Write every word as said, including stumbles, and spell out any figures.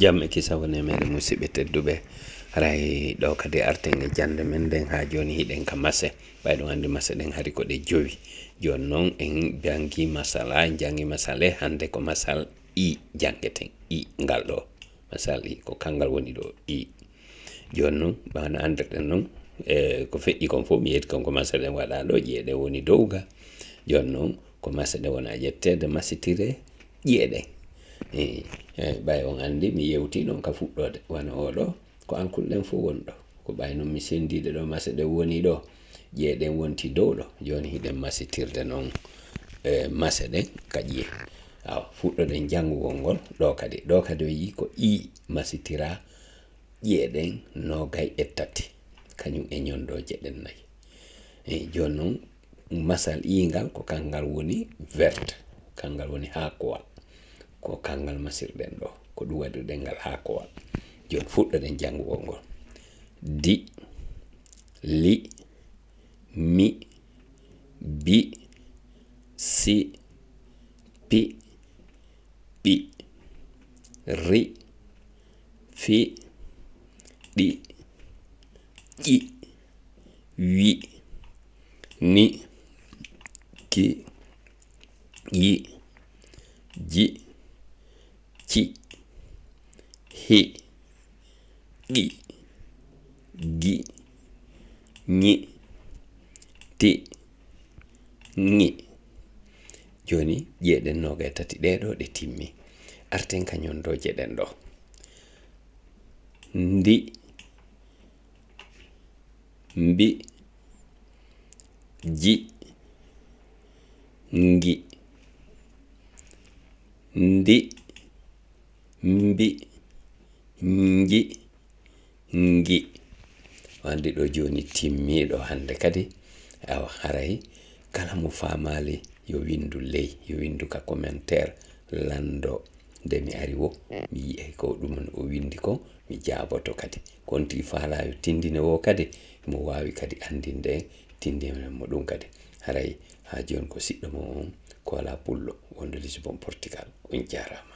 Jam e kisa woni e meɗen, musidɓe tedduɓe. Haray ɗo kadi arten e jannde men nden, haa jooni hiɗen ka mase. Ɓay ɗon anndi mase ɗen hari ko ɗe jowi. Jooni non, en janngi masala, en janngi masale, hannde ko masal i janngeten. I ngal ɗo. Masal i, ko kanngal woni ɗo, i. Jooni non, bana anndirɗen non, e, ko feƴƴi kon fof, mi yetti kon ko mase ɗen waɗa ɗo, ƴi'e ɗen woni dow ga. Jooni non, ko mase ɗen wona ƴetteede, masitiree, ƴi'e ɗen. E, e, ɓay on anndi, mi yewti non ka fuɗɗoode, wano oo ɗo, ko alkule ɗen fof woni ɗo. Ko ɓay non mi senndiiɗe ɗo, mase ɗen woni ɗo, ƴi'e ɗen wonti dow ɗo. Jooni hiɗen masitirde non, e, mase ɗen ka ƴi'e. Awa, fuɗɗoɗen janngugol ngol ɗo kadi. Ɗo kadi o yii ko i masitiraa, ƴi'e ɗen noogay e tati, kañum e ñondooje ɗen nayi. E, jooni non, masal iingal ko kanngal woni verte, kanngal woni haakowal, ko kanngal masirɗen ɗo, ko ɗum waɗirɗen ngal haakowal. Jooni fuɗɗoɗen janngugol ngol. Di, li, mi, bi, si, pi, ɓi, ri, fi, ɗi, ƴi, wi, ni, ki, ƴi, ji, ci, hi, ɗi, gi, ñi, ti, ŋi. Jooni, ƴi'e ɗen noogay e tati ɗee ɗoo ɗe timmi. Arten ka ñondooje ɗen ɗoo. Ndi, mbi, ji, ngi. Ndi, mbi, nji, ngi. Wandi ɗo jooni timmiiɗo hannde kadi. Awa, haray kala mo faamaali yo winndu ley, yo winndu ka commentaire, lanndo. Nde mi ari wo, mi yi'ay ko ɗum o winndi ko, mi jaaboto kadi. Kon tigi faalaa yo tinndine wo kadi, mo waawi kadi anndinde, tinndinen mo ɗum kadi. Haray haa jooni ko siɗɗo mo on, Kola Pullo, wonɗo Lisbon, Portugal. On jaaraama.